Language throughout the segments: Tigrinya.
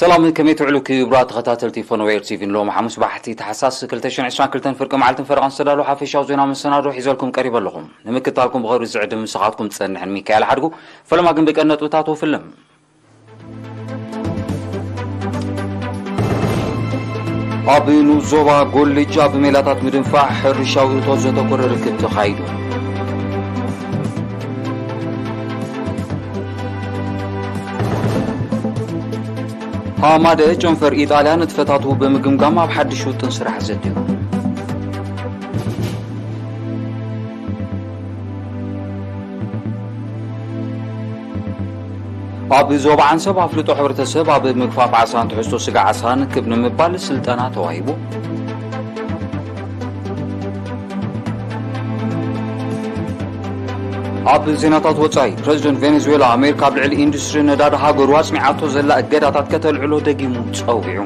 ሰላም፣ ከመይ ትውዕሉ ክቡራት ተኸታተልቲ ፎኖዌር ቲቪ? ንሎሚ ሓሙስ ባሕቲ ታሕሳስ ክልተ ሽሕን ዕስራን ክልተን ፍርቂ መዓልትን ፈረቓን ዝተዳለዉ ሓፈሻዊ ዜና መሰናዶ ሒዘልኩም ቀሪበ ኣለኹ። ንምክታልኩም ብኸብሪ ዝዕድም ምሳኻትኩም ዝጸንሕን ሚካኤል ሓድጉ። ፈለማ ግን ብቀንዲ ነጥብታት ወፍልም። ኣብ ንኡስ ዞባ ጎልጅ ኣብ ሜላታት ምድንፋዕ ሕርሻዊ እቶት ዘተኮረ ርክብ ተኻይዱ። ሃማደ ጨንፈር ኢጣልያ ንጥፈታቱ ብምግምጋም ኣብ ሓድሽ ውጥን ስራሕ ዘትዩ። ኣብ ዞባ ዓንሰብ ኣፍልጦ ሕብረተሰብ ኣብ ምግፋፍ ዓሳን ትሕዝቶ ስጋ ዓሳን ክብ ንምባል ስልጠና ተዋሂቡ። ኣብ ዜናታት ወጻኢ፣ ፕረዚደንት ቬኔዙዌላ ኣሜሪካ ኣብ ልዕሊ ኢንዱስትሪ ነዳዲ ሃገሩ ኣጽኒዓቶ ዘላ እገዳታት ከተልዕሎ ደጊሙ ጸዊዑ።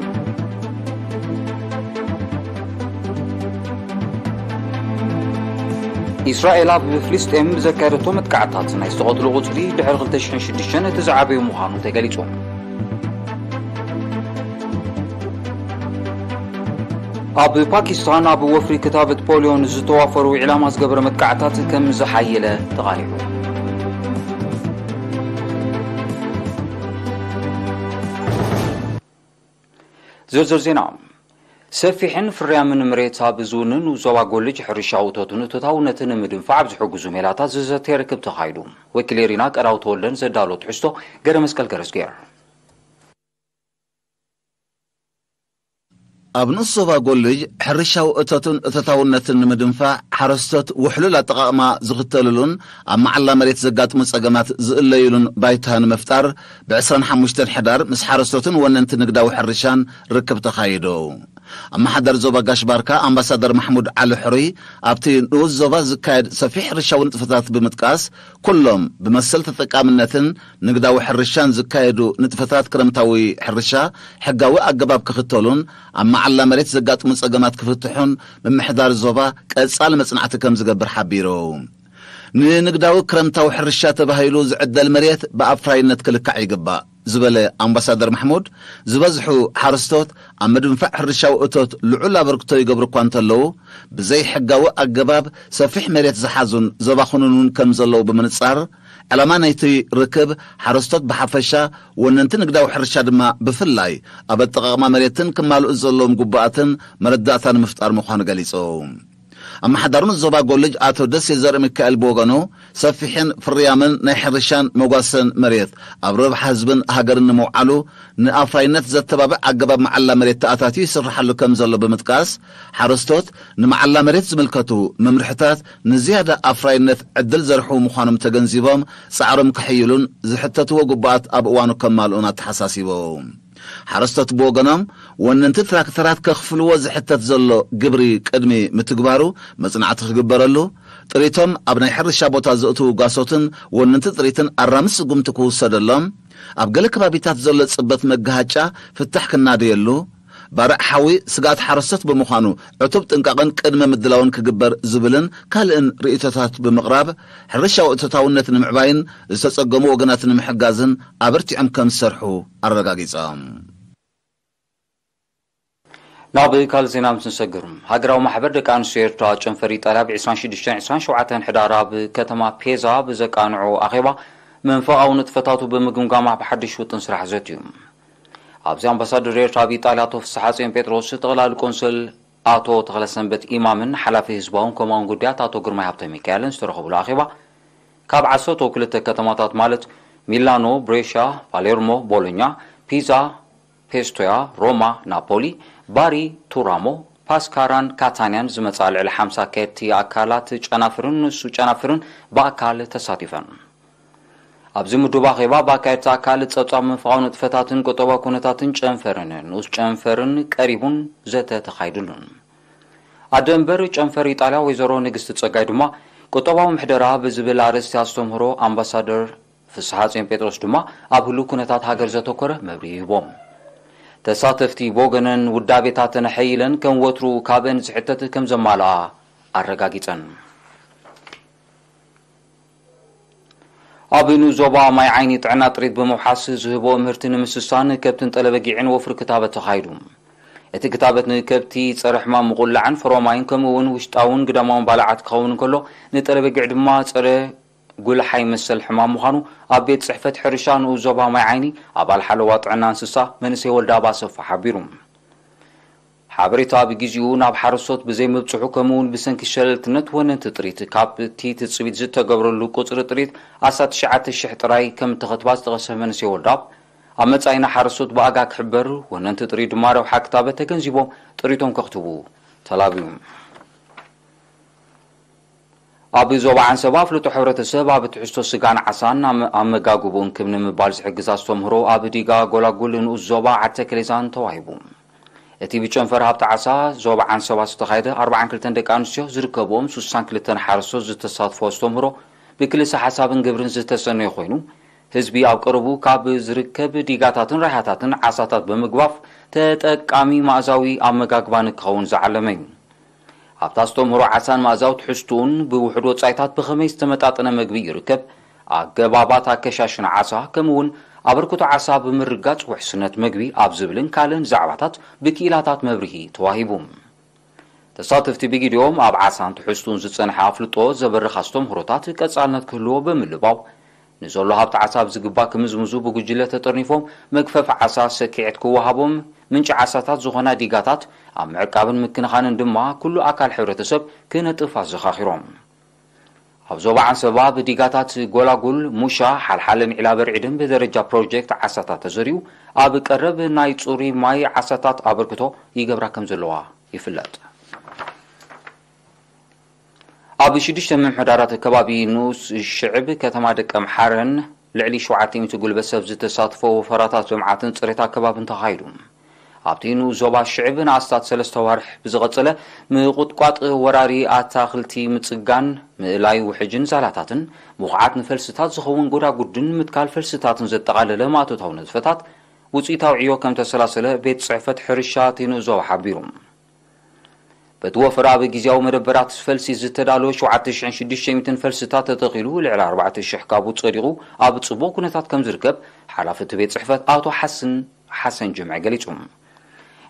ኢስራኤል ኣብ ፍልስጤም ብዘካየደቶ መጥቃዕታት ናይ ዝተቐትሉ ቁጽሪ ድሕሪ ክልተ ሽሕን ሽዱሽተን እቲ ዝዓበዩ ምዃኑ ተገሊጹ። ኣብ ፓኪስታን ኣብ ወፍሪ ክታበት ፖሊዮ ንዝተዋፈሩ ዒላማ ዝገበረ መጥቃዕታት ከም ዝሓየለ ተቓሊዑ። ዝርዝር ዜና። ሰፊሕን ፍርያምን መሬት ኣብ ዝውንን ዞባ ጎልጅ ሕርሻዊ እቶትን እቶታውነትን ንምድንፋዕ ኣብ ዝሕግዙ ሜላታት ዝዘተ ርክብ ተኻይዱ። ወኪል ኤሪና ቀዳው ተወልደን ዘዳሎ ትሕዝቶ ገረ መስቀል ገረዝጌር። ኣብ ንኡስ ዞባ ጎልጅ ሕርሻዊ እቶትን እቶታውነትን ንምድንፋዕ ሓረስቶት ውሕሉል ኣጠቓቕማ ዝኽተልሉን ኣብ መዓላ መሬት ዘጋጥሙ ጸገማት ዝእለዩሉን ባይታ ንምፍጣር ብ ዕስራን ሓሙሽተን ሕዳር ምስ ሓረስቶትን ወነንቲ ንግዳዊ ሕርሻን ርክብ ተኻይዱ። ኣመሓዳሪ ዞባ ጋሽ ባርካ ኣምባሳደር ማሕሙድ ዓሊ ሕሩይ ኣብቲ ንኡስ ዞባ ዝካየድ ሰፊሕ ሕርሻዊ ንጥፈታት ብምጥቃስ ኩሎም ብመሰል ተጠቃምነትን ንግዳዊ ሕርሻን ዝካየዱ ንጥፈታት ክረምታዊ ሕርሻ ሕጋዊ ኣገባብ ክኽተሉን ኣብ መዓላ መሬት ዘጋጥሙ ጸገማት ክፍትሑን ምምሕዳር ዞባ ቀጻሊ መጽናዕቲ ከም ዝገብር ሓቢሩ። ንንግዳዊ ክረምታዊ ሕርሻ ተባሂሉ ዝዕደል መሬት ብኣፍራይነት ክልካዕ ይግባእ ዝበለ ኣምባሳደር ማሕሙድ፣ ዝበዝሑ ሓረስቶት ኣብ ምድንፋዕ ሕርሻዊ እቶት ልዑል ኣበርክቶ ይገብሩ እኳ እንተለዉ፣ ብዘይ ሕጋዊ ኣገባብ ሰፊሕ መሬት ዝሓዙን ዘባኽኑን እውን ከም ዘለዉ ብምንጻር፣ ዕላማ ናይቲ ርክብ ሓረስቶት ብሓፈሻ፣ ወነንቲ ንግዳዊ ሕርሻ ድማ ብፍላይ ኣብ ኣጠቓቕማ መሬትን ክማልኡ ዘለዎም ግቡኣትን መረዳእታ ንምፍጣር ምዃኑ ገሊጹ። ኣመሓዳሪ ንኡስ ዞባ ጎልጅ ኣቶ ደሴ ዘርእ ሚካኤል ብወገኑ፣ ሰፊሕን ፍርያምን ናይ ሕርሻን መጓሰን መሬት ኣብ ረብሓ ህዝብን ሃገርን ንምውዓሉ ንኣፍራይነት ዘተባብዕ ኣገባብ መዓላ መሬት ተኣታትዩ ይስርሓሉ ከም ዘሎ ብምጥቃስ፣ ሓረስቶት ንመዓላ መሬት ዝምልከቱ መምርሕታት ንዝያዳ ኣፍራይነት ዕድል ዘርሕቡ ምዃኖም ተገንዚቦም፣ ጻዕሮም ከሕይሉን ዝሕተትዎ ግቡኣት ኣብ እዋኑ ከማልኡን ኣተሓሳሲቦም። ሓረስቶት ብወገኖም፣ ወነንቲ ትራክተራት ከኽፍልዎ ዝሕተት ዘሎ ግብሪ ቅድሚ ምትግባሩ መጽናዕቲ ክግበረሉ፣ ጥሪቶም ኣብ ናይ ሕርሻ ቦታ ዘእትዉ ጓሶትን ወነንቲ ጥሪትን ኣራሚ ስጉምቲ ክውሰደሎም፣ ኣብ ገለ ከባቢታት ዘሎ ጽበት መጋሃጫ ፍታሕ ክናደየሉ፣ ባርዕ ሓዊ ስግኣት ሓረስቶት ብምዃኑ ዕቱብ ጥንቃቕን ቅድመ ምድላውን ክግበር ዝብልን ካልእን ርእይቶታት ብምቕራብ፣ ሕርሻዊ እቶታውነት ንምዕባይን ዝተጸገሙ ወገናት ንምሕጋዝን ኣበርቲዖም ከም ዝሰርሑ ኣረጋጊጾም። ናብ ካልእ ዜና ምስ ንሰግር፣ ሃገራዊ ማሕበር ደቂ ኣንስትዮ ኤርትራ ጨንፈር ኢጣልያ ብ ዕስራን ሽዱሽተን ዕስራን ሸውዓተን ሕዳር ኣብ ከተማ ፔዛ ብዘቃንዖ ኣኼባ መንፈቓዊ ንጥፈታቱ ብምግምጋም ኣብ ሓድሽ ውጥን ስራሕ ዘትዩ። ኣብዚ ኣምባሳደር ኤርትራ ኣብ ኢጣልያ ኣቶ ፍስሓጽዮን ጴጥሮስ፣ ጠቕላሊ ቆንስል ኣቶ ተኽለሰንበት ኢማምን ሓላፊ ህዝባውን ኮማውን ጉዳያት ኣቶ ግርማይ ሃብተ ሚካኤልን ዝተረኸብሉ ኣኼባ፣ ካብ ዓሰርተ ክልተ ከተማታት ማለት ሚላኖ፣ ብሬሻ፣ ፓሌርሞ፣ ቦሎኛ፣ ፒዛ፣ ፔስቶያ፣ ሮማ፣ ናፖሊ፣ ባሪ፣ ቱራሞ፣ ፓስካራን ካታንያን ዝመጻ ልዕሊ ሓምሳ ኣካየድቲ ኣካላት ጨናፍርን ንሱ ጨናፍርን ብኣካል ተሳቲፈን። ኣብዚ ምዱብ ኣኼባ ብኣካየድቲ ኣካል ጸብጻብ መንፈቓዊ ንጥፈታትን ቁጠባዊ ኩነታትን ጨንፈርን ንኡስ ጨንፈርን ቀሪቡን ዘተ ተኻይዱሉን። ኣደ እምበር ጨንፈር ኢጣልያ ወይዘሮ ንግስቲ ጸጋይ ድማ ቁጠባዊ ምሕደራ ብዝብል ኣርእስቲ ኣስተምህሮ ኣምባሳደር ፍስሓጽዮን ጴጥሮስ ድማ ኣብ ህሉው ኩነታት ሃገር ዘተኮረ መብርሂ ሂቦም። ተሳተፍቲ ብወገነን ውዳቤታተን ኣሐይለን ከም ወትሩ ካብአን ዝሕተት ከም ዘማልኣ ኣረጋጊጸን። ኣብ ንኡስ ዞባ ማይ ዓይኒ ጥዕና ጥሪት ብምውሓስ ዝህቦ ምህርቲ ንምስሳን ከብትን ጠለበጊዕን ወፍሪ ክታበት ተኻይዱ። እቲ ክታበት ንከብቲ ጸረ ሕማም ምቑላዕን ፍሮማይን ከምኡ እውን ውሽጣውን ግዳማውን ባልዓት ክኸውን እንከሎ፣ ንጠለበጊዕ ድማ ጸረ ጉልሓይ መሰል ሕማም ምዃኑ ኣብ ቤት ጽሕፈት ሕርሻ ንኡስ ዞባ ማይ ዓይኒ ኣባል ሓለዋ ጥዕና እንስሳ መንእሰይ ወልደ ኣባሰፋ ሓቢሩ። ሓበሬታ ብግዜኡ ናብ ሓረስቶት ብዘይምብጽሑ ከምኡ እውን ብሰንኪ ሸለልትነት ወነንቲ ጥሪት ካብቲ ትጽቢት ዝተገብረሉ ቁጽሪ ጥሪት ኣስታት ትሽዓተ ሽሕ ጥራይ ከም እተኸትባ ዝጠቐሰ መንእሰይ ወልዳብ፣ ኣብ መጻኢና ሓረስቶት ብኣጋ ክሕበር፣ ወነንቲ ጥሪት ድማ ረብሓ ክታበት ተገንዚቦም ጥሪቶም ከኽትቡ ተላብዩ። ኣብ ዞባ ዓንሰባ ኣፍልጦ ሕብረተሰብ ኣብ ትሕዝቶ ስጋን ዓሳን ኣመ-፣ ኣመጋግብኡን ክብ ንምባል ዝሕግዝ ኣስተምህሮ ኣብ ዲጋ ጎላጉል ንኡስ ዞባ ዓዲ ተከሌዛን ተዋሂቡ። እቲ ብጨንፈር ሃብቲ ዓሳ ዞባ ዓንሰባ ዝተኻየደ ኣርባዓን ክልተን ደቂ ኣንስትዮ ዝርከብኦም ስሳን ክልተን ሓረስቶት ዝተሳትፎ ኣስተምህሮ ብክልሰ ሓሳብን ግብርን ዝተሰነየ ኮይኑ፣ ህዝቢ ኣብ ቀረቡ ካብ ዝርከብ ዲጋታትን ራይሃታትን ዓሳታት ብምግባፍ ተጠቃሚ ማእዛዊ ኣመጋግባ ንክኸውን ዝዓለመ እዩ። ኣብታ ኣስተምህሮ ዓሳን ማእዛዊ ትሕዝትኡን ብውሑድ ወጻኢታት ብኸመይ ዝተመጣጠነ መግቢ ይርከብ፣ ኣገባባት ኣከሻሽና ዓሳ፣ ከምኡ እውን ኣበርክቶ ዓሳ ብምርጋጽ ውሕስነት መግቢ ኣብ ዝብልን ካልእን ዛዕባታት ብክኢላታት መብርሂ ተዋሂቡ። ተሳተፍቲ ብጊዲኦም ኣብ ዓሳን ትሕዝቱን ዝጸንሐ ኣፍልጦ ዘበርኽ ኣስተምህሮታት ቀጻልነት ክህልዎ ብምልባው፣ ንዘሎ ሃብቲ ዓሳ ብዝግባእ ክምዝምዙ ብጉጅለ ተጠርኒፎም፣ መግፈፊ ዓሳ ሰኪዐት ክወሃቦም፣ ምንጪ ዓሳታት ዝኾና ዲጋታት ኣብ ምዕቃብን ምክንኻንን ድማ ኩሉ ኣካል ሕብረተሰብ ክነጥፍ ኣዘኻኺሮም። ኣብ ዞባ ዓንሰባ ብዲጋታት ጎላጉል፣ ሙሻ፣ ሓልሓልን ዒላ በርዒድን ብደረጃ ፕሮጀክት ዓሳታት ተዘሪኡ ኣብ ቀረብ ናይ ጽሩይ ማይ ዓሳታት ኣበርክቶ ይገብራ ከም ዘለዋ ይፍለጥ። ኣብ ሽዱሽተ ምምሕዳራት ከባቢ ንኡስ ሽዕብ ከተማ ደቀምሓረን ልዕሊ ሸውዓተ ሚእቲ ጉልበት ሰብ ዝተሳትፎ ወፈራታት ልምዓትን ጽሬት ኣከባብን ተኻይዱ። ኣብቲ ንኡስ ዞባ ሽዕብ ንኣስታት ሰለስተ ዋርሕ ብዝቐጸለ ምቁጥቋጥ ወራሪ ኣታኽልቲ ምጽጋን፣ ምእላይ ውሕጅን ዛላታትን፣ ምኹዓት ንፈልስታት ዝኸውን ጎዳጉድን ምትካል ፈልስታትን ዘጠቓለለ ማእቶታዊ ንጥፈታት ውጽኢታዊ ዕዮ ከም ተሰላሰለ ቤት ጽሕፈት ሕርሻ እቲ ንኡስ ዞባ ሓቢሩ። በቲ ወፈራ ኣብ ግዝያዊ መደበራት ፈልሲ ዝተዳለወ ሸውዓተ ሽሕን ሽዱሽተ ሚእትን ፈልስታት ተተኺሉ፣ ልዕሊ ኣርባዕተ ሽሕ ካብኡ ጸዲቑ ኣብ ጽቡቕ ኩነታት ከም ዝርከብ ሓላፊ እቲ ቤት ጽሕፈት ኣቶ ሓስን ሓሰን ጅምዒ ገሊጹ።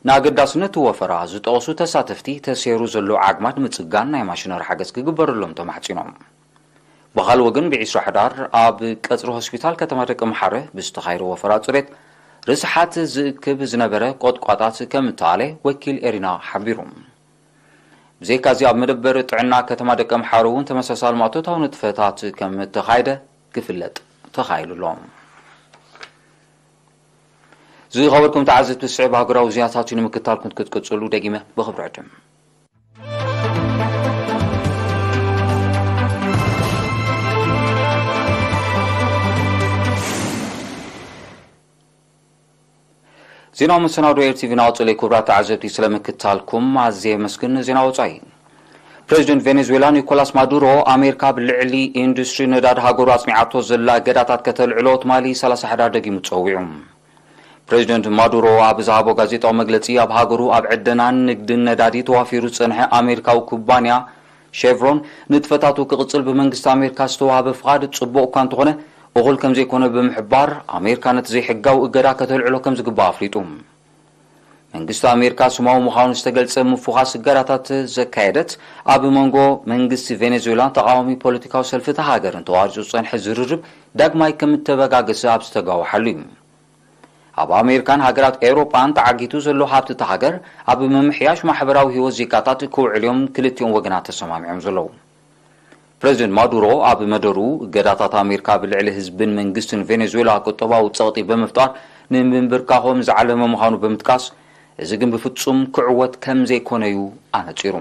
ንኣገዳስነት እቲ ወፈራ ዝጠቐሱ ተሳተፍቲ፣ ተሰይሩ ዘሎ ዓግማድ ምጽጋን ናይ ማሽነሪ ሓገዝ ክግበረሎም ተማሕጺኖም። ብኻልእ ወገን፣ ብዒስራ ሕዳር ኣብ ቀጽሪ ሆስፒታል ከተማ ደቀምሓረ ብዝተኻየደ ወፈራ ጽሬት፣ ርስሓት ዝእክብ ዝነበረ ቆጥቋጣት ከም እተኣለ ወኪል ኤሪና ሓቢሩ። ብዘይካዚ፣ ኣብ መደበር ጥዕና ከተማ ደቀምሓረ እውን ተመሳሳሊ ማእቶታዊ ንጥፈታት ከም እተኻየደ ክፍለጥ ተኻኢሉ ኣሎ። ዝኸበርኩም ተዓዘብቲ፣ ዝስዕብ ሃገራዊ ዜናታት እዩ ንምክታልኩም ክትቅጽሉ ደጊመ ብኽብሪ ዕድም። ዜናዊ መሰናዶ ኤር ቲ ቪ ናቕጽለይ። ክቡራት ተዓዘብቲ፣ ስለ ምክታልኩም ኣዝየ የመስግን። ዜና ወጻኢ። ፕሬዚደንት ቬኔዙዌላ ኒኮላስ ማዱሮ፣ ኣሜሪካ ብልዕሊ ኢንዱስትሪ ነዳዲ ሃገሩ ኣጽኒዓቶ ዘላ እገዳታት ከተልዕሎ ትማሊ ሰላሳ ሕዳር ደጊሙ ጸዊዑ። ፕሬዚደንት ማዱሮ ኣብ ዝሃቦ ጋዜጣዊ መግለጺ፣ ኣብ ሃገሩ ኣብ ዕደናን ንግድን ነዳዲ ተዋፊሩ ዝጸንሐ ኣሜሪካዊ ኩባንያ ሼቭሮን ንጥፈታቱ ክቕጽል ብመንግስቲ ኣሜሪካ ዝተዋህበ ፍቓድ ጽቡቕ እኳ እንተኾነ፣ እኹል ከም ዘይኮነ ብምሕባር፣ ኣሜሪካ ነቲ ዘይሕጋዊ እገዳ ከተልዕሎ ከም ዝግባእ ኣፍሊጡ። መንግስቲ ኣሜሪካ ስማዊ ምዃኑ ዝተገልጸ ምፉኻስ እገዳታት ዘካየደት፣ ኣብ መንጎ መንግስቲ ቬኔዙዌላን ተቓዋሚ ፖለቲካዊ ሰልፊ እታ ሃገርን ተቋሪጹ ዝጸንሐ ዝርርብ ዳግማይ ከም እተበጋገሰ ኣብ ዝተጋወሓሉ እዩ። ኣብ ኣሜሪካን ሃገራት ኤውሮጳን ተዓጊቱ ዘሎ ሃብቲ እታ ሃገር ኣብ ምምሕያሽ ማሕበራዊ ህይወት ዜጋታት ክውዕል እዮም ክልቲኦም ወገናት ተሰማሚዖም ዘለዉ። ፕሬዚደንት ማዱሮ ኣብ መደሩ፣ እገዳታት ኣሜሪካ ብልዕሊ ህዝብን መንግስትን ቬኔዙዌላ ቁጠባዊ ጸቕጢ ብምፍጣር ንምንብርካኾም ዝዓለመ ምዃኑ ብምጥቃስ፣ እዚ ግን ብፍጹም ክዕወት ከም ዘይኮነ እዩ ኣነጺሩ።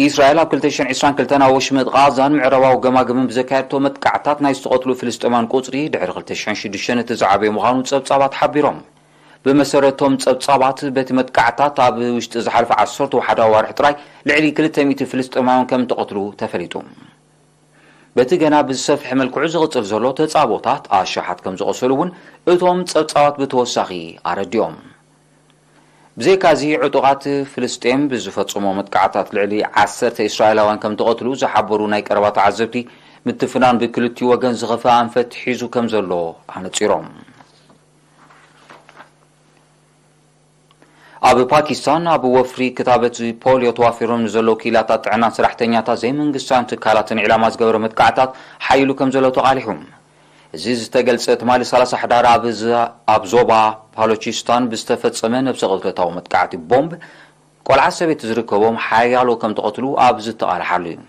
ኢስራኤል ኣብ ክልተ ሽሕን ዕስራን ክልተን ኣብ ወሽመጥ ቓዛን ምዕራባዊ ገማግምን ብዘካየድቶ መጥቃዕታት ናይ ዝተቐትሉ ፍልስጤማውያን ቁጽሪ ድሕሪ ክልተ ሽሕን ሽዱሽተን እቲ ዝዓበየ ምዃኑ ጸብጻባት ሓቢሮም። ብመሰረቶም ጸብጻባት፣ በቲ መጥቃዕታት ኣብ ውሽጢ ዝሓለፈ ዓሰርተ ሓደ ኣዋርሕ ጥራይ ልዕሊ ክልተ ሚእቲ ፍልስጤማውያን ከም ተቐትሉ ተፈሊጡ። በቲ ገና ብዝሰፍሐ መልክዑ ዝቕጽል ዘሎ ተጻቦታት ኣሽሓት ከም ዝቖሰሉ እውን እቶም ጸብጻባት ብተወሳኺ ኣረዲኦም። ብዘይካዚ፣ ዕጡቓት ፍልስጤም ብዝፈጸሞ መጥቃዕታት ልዕሊ ዓሰርተ እስራኤላውያን ከም ተቐትሉ ዝሓበሩ ናይ ቀረባ ተዓዘብቲ፣ ምትፍናን ብክልቲኡ ወገን ዝኸፍአ ኣንፈት ሒዙ ከም ዘሎ ኣነጺሮም። ኣብ ፓኪስታን ኣብ ወፍሪ ክታበት ፖሊዮ ተዋፊሮም ንዘለዉ ክኢላታት ጥዕናን ሰራሕተኛታት ዘይመንግስታውያን ትካላትን ዒላማ ዝገበረ መጥቃዕታት ሓይሉ ከም ዘሎ ተቓሊሑ። እዚ ዝተገልጸ ትማሊ ሰላሳ ሕዳር ኣብ ዝ-፣ ኣብ ዞባ ፓሎቺስታን ብዝተፈጸመ ነብሰ ቅትለታዊ መጥቃዕቲ ቦምብ፣ ቆልዓ ሰበይቲ ዝርከቦም ሓያሎ ከም ተቐትሉ ኣብ ዝተቓልሓሉ እዩ።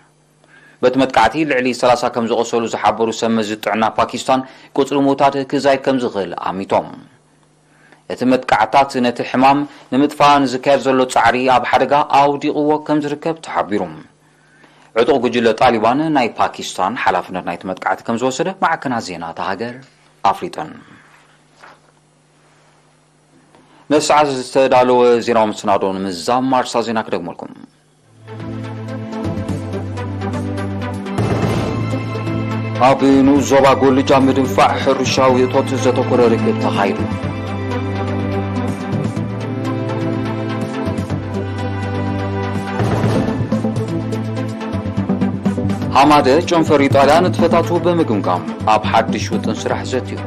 በቲ መጥቃዕቲ ልዕሊ ሰላሳ ከም ዝቖሰሉ ዝሓበሩ ሰብ መዚ ጥዕና ፓኪስታን፣ ቁጽሪ ምውታት ክዛይድ ከም ዝኽእል ኣሚቶም። እቲ መጥቃዕታት ነቲ ሕማም ንምጥፋእ ንዝካየድ ዘሎ ጻዕሪ ኣብ ሓደጋ ኣውዲቕዎ ከም ዝርከብ ተሓቢሩ። ዕጡቕ ጉጅለ ጣሊባን ናይ ፓኪስታን ሓላፍነት ናይቲ መጥቃዕቲ ከም ዝወሰደ ማዕከናት ዜና እታ ሃገር ኣፍሊጠን። ነዚ ሰዓት ዝተዳለወ ዜናዊ መሰናዶ ንምዝዛም ማርሳ ዜና ክደግመልኩም። ኣብ ንኡስ ዞባ ጎልጅ ኣብ ምድንፋዕ ሕርሻዊ እቶት ዘተኮረ ርክብ ተኻይዱ። ሃማደ ጨንፈር ኢጣልያ ንጥፈታቱ ብምግምጋም ኣብ ሓድሽ ውጥን ስራሕ ዘትዩ።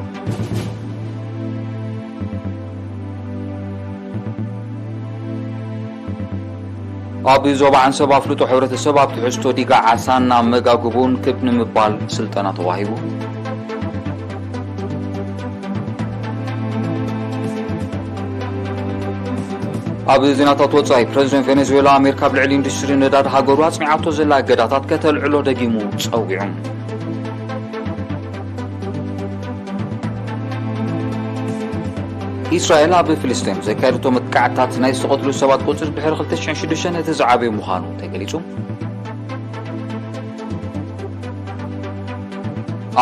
ኣብ ዞባ ዓንሰብ ኣፍልጦ ሕብረተሰብ ኣብ ትሕዝቶ ዲጋ ዓሳን ኣብ መጋግቦን ክብ ንምባል ስልጠና ተዋሂቡ። ኣብ ዜናታት ወጻኢ፣ ፕረዚደንት ቬኔዙዌላ ኣሜሪካ ኣብ ልዕሊ ኢንዱስትሪ ነዳዲ ሃገሩ ኣጽኒዓቶ ዘላ እገዳታት ከተልዕሎ ደጊሙ ጸዊዑ። ኢስራኤል ኣብ ፍልስጤም ዘካየደቶ መጥቃዕትታት ናይ ዝተቐትሉ ሰባት ቁጽሪ ድሕሪ ክልተ ሽሕን ሽዱሽተን እቲ ዝዓበየ ምዃኑ ተገሊጹ።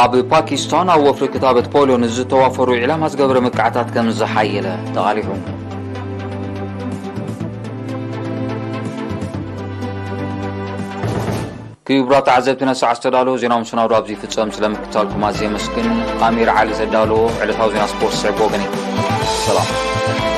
ኣብ ፓኪስታን ኣብ ወፍሪ ክታበት ፖሊዮ ንዝተዋፈሩ ዒላማ ዝገበረ መጥቃዕታት ከም ዝሓየለ ተቓሊሑ። ክቡራት ተዓዘብቲ፣ ነዚ ሰዓት ዝተዳለወ ዜናዊ መሰናዶ ኣብዚ ይፍጸም። ስለምክትታልኩም ኣዝየ የመስግን። ኣሚር ዓሊ ዘዳለዎ ዕለታዊ ዜና ስፖርት ስዕብ ወገነይ። ሰላም።